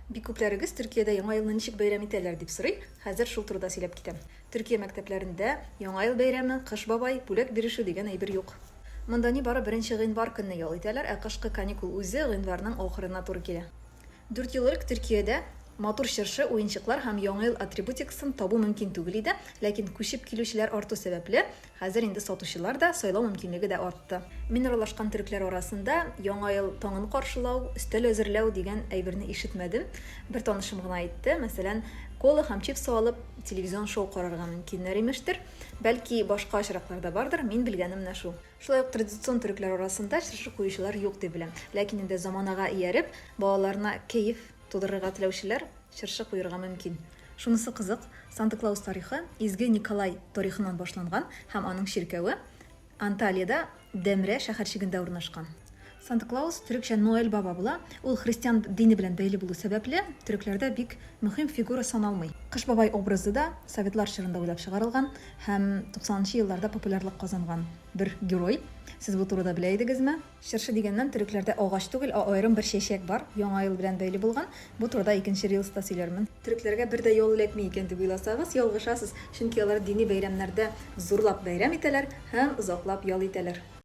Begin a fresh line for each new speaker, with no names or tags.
Бик күпләрегез Төркиядә Яңа елны ничек бәйрәм итәләр дип сорый, хәзер шул турыда сөйләп китәм. Төркия мәктәпләрендә Яңа ел бәйрәме, Кыш бабай, бүләк бирешү дигән әйбер юк. Монда нибары беренче гыйнвар көнне ял итәләр, ә кышкы каникул үзе гыйнварның ахырына туры килә. Дүрт ел элек Төркиядә матур чыршы, уенчыклар һәм Яңа ел атрибутикасын табу мөмкин түгел иде, ләкин күчеп килүчеләр арту сәбәпле, Хәзер инде сатучылар да, сайлау мөмкинлеге дә артты. Мин аралашкан төрекләр арасында Яңа ел таңын каршылау, өстәл әзерләү дигән әйберне ишетмәдем. Бер танышым гына әйтте, мәсәлән, кола һәм чипсы алып, телевизион шоу карарга мөмкиннәр, имештер. Бәлки, башка очраклар да бардыр, мин белгәне менә шул. Шулай ук традицион төрекләр арасында чыршы куючылар юк дип беләм. Ләкин инде заманага ияреп, балаларына кәеф тудырырга теләүчеләр чыршы куерга мөмкин. Шунысы кызык, Санта Клаус тарихы Изге Николай тарихыннан башланган һәм аның чиркәве Анталиядә Демре шәһәрчегендә урнашкан. Санта Клаус төрекчә Ноэль баба була, ул христиан дине белән бәйле булу сәбәпле, төрекләрдә бик мөһим фигура саналмый. Кыш бабай образы да советлар чорында уйлап чыгарылган һәм туксанынчы елларда популярлык казанган бер герой. Сез бу турыда белә идегезме? Чыршы дигәннән, төрекләрдә агач түгел, ә аерым бер чәчәк бар, Яңа ел белән бәйле булган. Бу турыда икенче рилста сөйләрмен. Төрекләргә бер дә ял эләкми икән дип уйласагыз, ялгышасыз, чөнки алар дини бәйрәмнәрдә зурлап бәйрәм итәләр һәм озаклап ял итәләр.